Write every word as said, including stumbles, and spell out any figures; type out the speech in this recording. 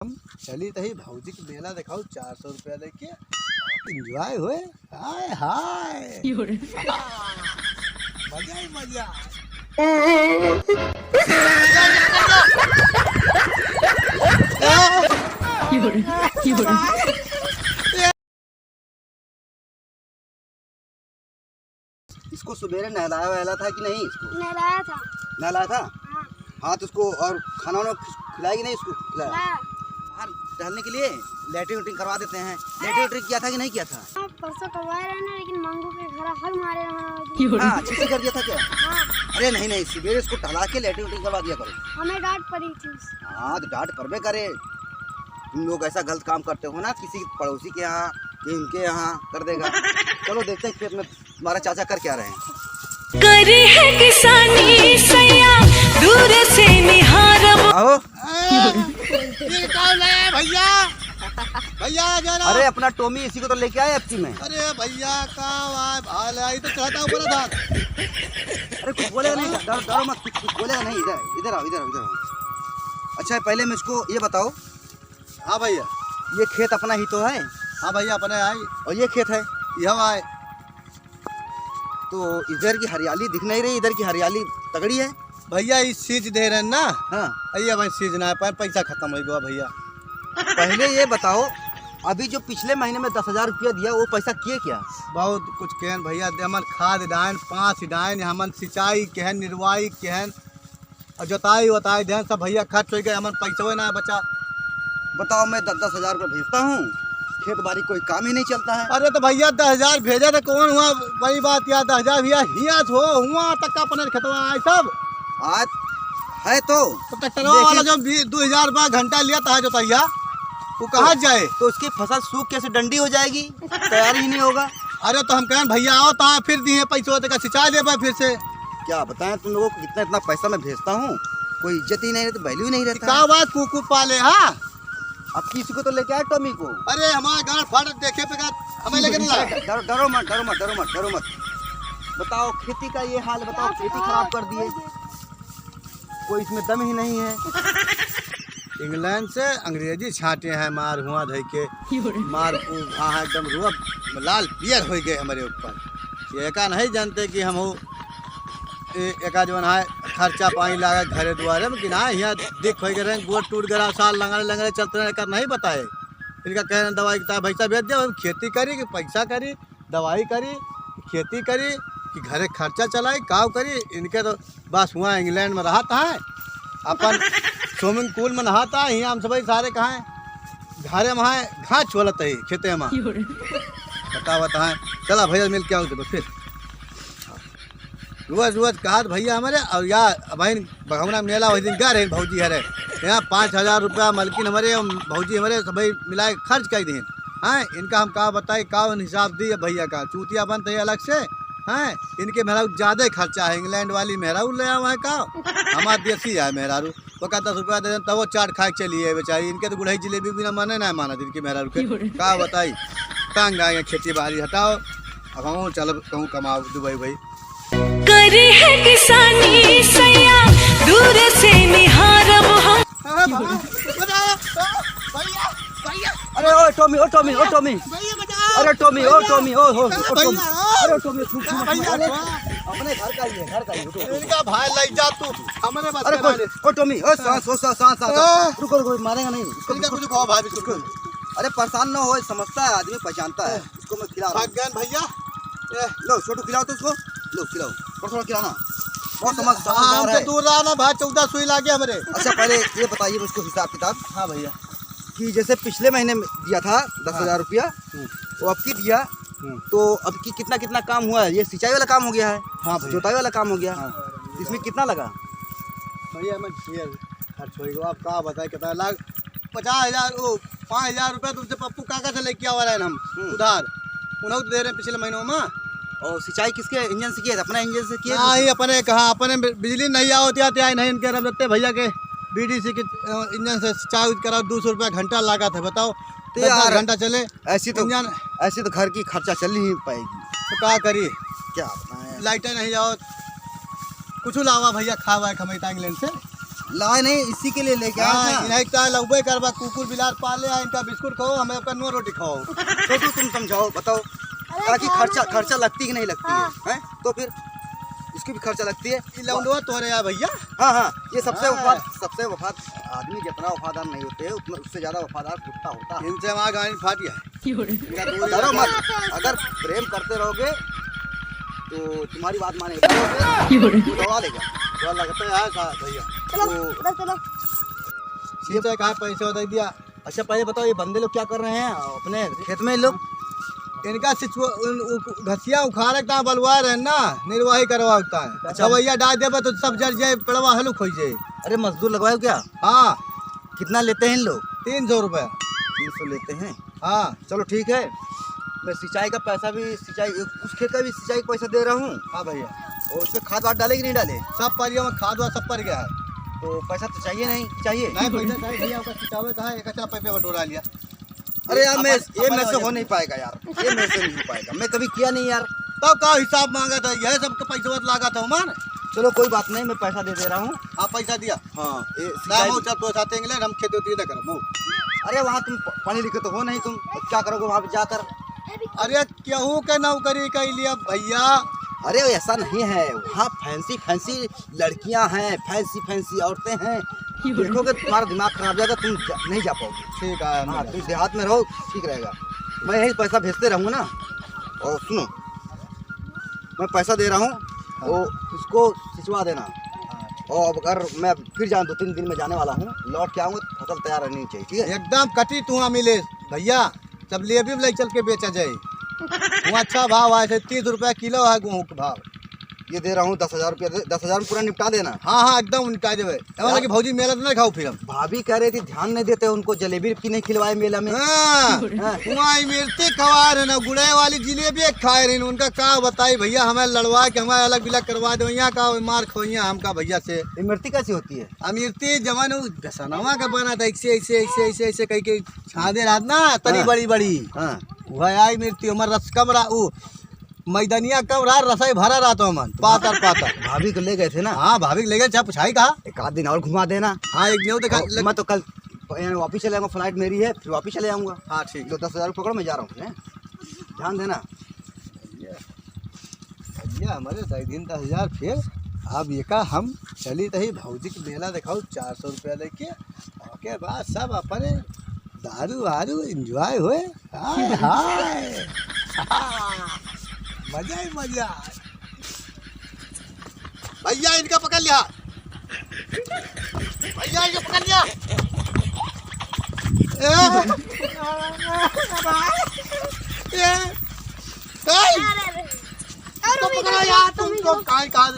हम चली तही भौजी के मेला देखाऊ, चार सौ रुपया लेके एंजॉय होए। हाय, हाय। मजा ही मजा। इसको सुबेरे नहलाया वहलाया था कि नहीं इसको? नहलाया था। नहलाया था? हाँ। हाँ, तो उसको और खाना वाना खिलाया कि नहीं इसको? खिलाया। हाँ। बाहर टहलने के लिए लेटरिन वेटरिन करवा देते हैं। लेटरिन वेटरिन किया था कि नहीं किया था? हाँ, परसों करवाए रहे ना, लेकिन मांगू के घर हग मारे रहे हैं। हाँ, अच्छे से कर दिया था क्या? हाँ। अरे नहीं, नहीं, सुबेरे इसको टहला के लेटरिन वेटरिन करवा दिया करो। हमें डांट पड़ी थी। हाँ, तो डांट पड़बे करे। तुम लोग ऐसा गलत काम करते हो ना, किसी पड़ोसी के यहाँ, कि उनके यहाँ कर देगा। चलो देखते हैं खेत में तुम्हारा चाचा कर क्या रहे हैं। करी है किसानी सैया, दूर से निहारब। आओ। ए, ये कौन है भैया? भैया, जरा। अरे, अपना टॉमी, इसी को तो लेके आए अबकी में। अरे भैया, का वाह, भाल है, ये तो चढ़ता ऊपर था। अरे, कुछ बोलेगा नहीं, डर-, डरो मत, कुछ, कुछ बोलेगा नहीं। इधर, इधर आओ, इधर आओ, इधर आओ। अच्छा, पहले मुझको ये बताओ। हाँ भैया। ये खेत अपना ही तो है? हाँ भैया, अपने आई। और ये खेत है? यह आए। तो इधर की हरियाली दिख नहीं रही, इधर की हरियाली तगड़ी है। भैया, ई सींच दे रहे हैं ना। हाँ। ये भाई सींच ना पाए, पैसा खतम होइ गवा भैया। पहले ये बताओ, अभी जो पिछले महीने में दस हजार रुपया दिया, वो पैसा किए क्या? बहुत कुछ केहन भैया, दे हमन खाद डाइन, पाँच डाइन, हमन सिंचाई केहन, निरवाई केहन, और जोताई वोताई देन सब भैया खर्च होइ गए, हमन पैसवे ना बचा। बताओ, मैं दस दस हजार रुपये भेजता हूँ, खेत बाड़ी कोई काम ही नहीं चलता है। अरे तो भैया, दस हजार भेजे तो कौन हुआ, बड़ी बात यार, दस हजार भैया हियाँ से हो, हुआ तक का अपने खेतवा आए सब। आज है तो तो ट्रैक्टरवा वाला जो बीस, दो हजार रुपया घंटा लिया था जोतैया, वो कहाँ तो, जाए? तो उसकी फसल सूख के ऐसे डंडी हो जाएगी, तैयार ही नहीं होगा। अरे तो हम कहें भैया आओ तो फिर दिए पैसे होते का सिंचा लेबे फिर से। क्या बताएं तुम लोगों को, इतना, इतना पैसा मैं भेजता हूँ, कोई इज्जत ही नहीं रहती, वैल्यू ही नहीं रहता का है। बात कुकु पाले, हाँ? अब किसी को तो लेके आए टॉमी को। अरे हमारा गांड फाड़ देखे पे का, हमें लेके नहीं लाया। डर-, डरो मत, डरो मत, डरो मत, डरो मत। बताओ खेती का ये हाल, बताओ खेती खराब कर दिए, कोई इसमें दम ही नहीं है। इंग्लैंड से अंग्रेजी छांटे हैं मार हुआ धइ के, मार उ, हाँ, हाँ, एकदम रुआ लाल पियर होइ गए हमरे ऊपर। ये का नहीं जानते कि हम हो ए-, एका जवन है खर्चा पानी लागे घरे दुआरे में कि ना, हियाँ दिख होइ गए रहे, गोड़ टूट गए रहा, साल लंगड़े लंगड़े चलते रहे, एका नहीं बताए। इनका कहे रहे दवाई किताब, भैसा भेज दिया, हम खेती करी कि पैसा करी, दवाई करी, खेती करी कि घरे खर्चा चलाई, काव करी। इनके तो बस हुआ इंग्लैंड में रहत है, अपन स्विमिंग पूल में नहात है, हियाँ हम सबही सारे कहाँ हैं? घरे में है, घास छोलत है खेते में। बतावत है, चला भैया मिल के आओ तो फिर। रोज रोज कहत भैया हमरे, और या अबहिन बघौना मेला वही दिन गए रहे भौजी हरे, यहाँ पाँच हजार रुपया मलकिन हमरे, भौजी हमरे सबही मिलाए खर्च कइ दिहिन। हैं, इनका हम का बताई, का उन हिसाब दी भैया का, चूतिया बनत है अलग से। हैं, इनके मेहरारू ज्यादा खर्चा है, इंग्लैंड वाली मेहरारू ले आवा है का, हमार देसी है मेहरारू। ओका दस रुपया दे देन, तब वो चाट खाए के चली है बेचारी। इनके तो गुड़हई जिलेबी बिना मने ना मानत, इनकी मेहरारू के। का बताई, तंग आए खेती बाड़ी हटाओ, अब हम चलब कहूँ कमाओ दुबई भाई। करी है किसानी सैया, दूर से निहारब हम। अरे बाबा, बचाओ, भैया, भैया। अरे ओ टॉमी, ओ टॉमी, ओ टॉमी। भैया बचाओ। अरे टॉमी, ओ भैया। टॉमी, ओ, ओ, ओ टॉमी। भैया। अरे टॉमी, छू, छू, अरे भैया, अरे, छोड़। अपने घर का ही है, घर का ही है, उठो, उठो। इनका भाई लग जा तू, हमरे बस अरे का कोई, नहीं। ओ टॉमी, ओ सांस, ओ सांस, सांस, सांस। आ। रुको, रुको, मारेगा नहीं। इसको, इनका इसको, कुछ कहो भाई, इसको। इसको। अरे परेशान ना हो, समझता है आदमी, पहचानता है। इसको मैं खिला रहा हूँ। भाग गए भैया। ए। लो, छोटू खिलाओ तो इसको। लो, खिलाओ। थोड़ा, थोड़ा खिलाना। बहुत समझ, हाँ, समझदार हमसे है। दूर रहा ना भाई, चौदह सुई लागे हमरे। अच्छा, पहले ये बताइए मुझको हिसाब किताब। हाँ भैया। कि जैसे पिछले महीने में दिया था हाँ। दस हजार रुपया, हम्म। वो अब की दिया, हम्म। तो अब की कितना, कितना काम हुआ है? ये सिंचाई वाला काम हो गया है, हाँ भैया। जोताई वाला काम हो गया, हाँ। इसमें कितना लगा? भैया, मैं ढेर खर्च हो गया, आप का बताए कितना लाग, पचास हजार, ओ, पाँच हजार रुपया तुमसे पप्पू काका से लेके आवा रहे हम, हम्म। उधार। उन्होंने तो दे रहे हैं पिछले महीनों में। और सिंचाई किसके इंजन से किया था? अपना इंजन से किया था? नहीं, अपने कहाँ, अपने बि-, बिजली नहीं आवत या, त्या नहीं इनके रब दत्ते भैया के बीडीसी के, अ, इंजन से सिंचाई कराओ, दो सौ रुपया घंटा लागत है, बताओ, तो दस दस यार, घंटा चले ऐसी तो, इंजन। ऐसी तो घर की खर्चा चल ही नहीं पाएगी। तो का करी? क्या बताएं? लाइटें नहीं आवत, कुछ लावा भैया, खावा है खमैता इंग्लैंड से। लाए नहीं, इसी के लिए लेके आया हाँ, था। इन्हें का लउबे करबा, कुकुर बिलार पाले आ, इनका बिस्कुट खाओ, हमें अपन नून रोटी खाओ। छोटू, तुम समझाओ, बताओ, अरे ताकि खर्चा, खर्चा लगती कि नहीं लगती है, हाँ। हैं? तो फिर इसकी भी खर्चा लगती है। ये लौंडवा तोरे आ भैया। हाँ, हाँ, ये सबसे हाँ। वफा-, सबसे वफा-, आदमी जितना वफादार नहीं होते, उतना, उससे ज्यादा वफादार कुत्ता होता है। इनसे हमारा गाड़ी फाट गया है। डरो मत, अगर प्रेम करते रहोगे तो तुम्हारी बात मानेगा। वो दौड़ा लेगा। तो लगता है यार सा-, भैया। चलो, तो उधर चलो। ठीक है, कहाँ पैसे दे दिया? अच्छा, पहले बताओ, ये बंदे लोग क्या कर रहे हैं अपने खेत में, ये लोग? इनका सिचुआ-, उन-, उ-, घसिया उखाड़े का बलवा रहे हैं ना, निर्वाही करवा होता है। अच्छा। दवाइया डाल देबे तो सब जर जाए, पेड़वा हलुक हो जाए। अरे, मजदूर लगवाए हो क्या? हाँ। कितना लेते हैं इन लोग? तीन सौ रुपया। तीन सौ लेते हैं? हाँ। चलो, ठीक है, मैं सिंचाई का पैसा भी, सिंचाई, उस खेत का भी सिंचाई का पैसा दे रहा हूँ। हाँ भैया। और उसमें खाद वाद डाले कि नहीं डाले? सब परियों में खाद वाद सब पड़ गया है। तो पैसा तो चाहिए नहीं, चाहिए? नहीं, पैसा चाहिए भैया, आपका सिंचावे का है, एक अच्छा पैसा बटोरा लिया। अरे यार, मैं, अपन, ये अपन मेरे से हो नहीं पाएगा यार, ये मेरे से नहीं हो पाएगा, मैं कभी किया नहीं यार। तो का हिसाब मांगा था, यह सब का पैसा वत लागा था, मान। चलो, कोई बात नहीं, मैं पैसा दे दे रहा हूँ। हाँ, पैसा दिया। हाँ, ये ना, सिंचाई मऊ चल, तो साथ इंग्लैंड, हम खेती वेती ना करब, मऊ। अरे, वहाँ तुम प-, पढ़े लिखे तो हो नहीं तुम, अब क्या करोगे वहाँ पे जाकर? अरे, केहू के नौकरी कइ लिया भैया। अरे, ऐसा नहीं है, वहाँ फैंसी फैंसी लड़कियाँ हैं, फैंसी फैंसी औरतें हैं, देखोगे तुम्हारा दिमाग खराब हो जाएगा, तुम जा, नहीं जा पाओगे। ठीक है, हम हाँ, नहीं तुम देहात में रहो, ठीक रहेगा। मैं यही पैसा भेजते रहूँगा ना। और सुनो, मैं पैसा दे रहा हूँ, हाँ। वो इसको सिंचवा देना। हाँ। और अगर मैं फिर जाऊँ, दो तीन दिन में जाने वाला हूँ, लौट के आऊँगा, फसल तैयार रहनी चाहिए, ठीक है? एकदम कटी तू अमिलेश भैया, जब लेबी में ले चल के बेचा जाए, वो अच्छा भाव है, ऐसे तीस रुपया किलो है गेहूँ का भाव। ये दे रहा हूँ दस हजार रुपया, दे, दस हजार में पूरा निपटा देना। हाँ, हाँ, एकदम निपटा देवे। एमा यार। लगे भौजी मेला तो नहीं खाओ फिर हम। भाभी कह रही थी ध्यान नहीं देते उनको, जलेबी की नहीं खिलवाए मेला में। हाँ, हाँ। वहाँ इमरती खवा रहे ना, गुड़े वाली जिलेबी एक खाए रही, उनका का बताई भैया, हमें लड़वा के हमारे अलग बिलग करवा दे, यहाँ का मार खोइया हमका भैया से। इमरती कैसी होती है? अमिरती जवन उ बेसनवा का बना था, ऐसे, ऐसे, ऐसे, ऐसे, ऐसे कह के छादे रहत ना, तनी हाँ। बड़ी, बड़ी। हाँ। वह आई इमरती, हमार रस कम रहा, उ मैदनिया कम रहा, रसाई भरा रहा तो हमार, पातर, पातर। भाभी को ले गए थे ना? हाँ, भाभी को ले गए, चाहे पुछाई कहा। एक आध दिन और घुमा देना। हाँ, एक न्यू दिखा, और लग- मैं तो कल यानी वापिस चले आऊँगा, flight मेरी है, फिर वापिस चले आऊँगा। हाँ, ठीक। तो दस हजार पकड़ो, मैं जा रहा हूँ, हैं? ध्यान देना। भैया, हमारे दे दिन दस हजार फिर। अब ये का हम चली तही भौजी के मेला देखाऊ चार सौ रुपया लेके, ओके बाद सब अपने दारू वारू enjoy होए। हाय, हाय। मजा ही मजा। भैया, इनका पकड़ लिया। भैया, ये पकड़ लिया। ए, ए, ए, तो पकड़ो यार, तुम तो काहे, काहे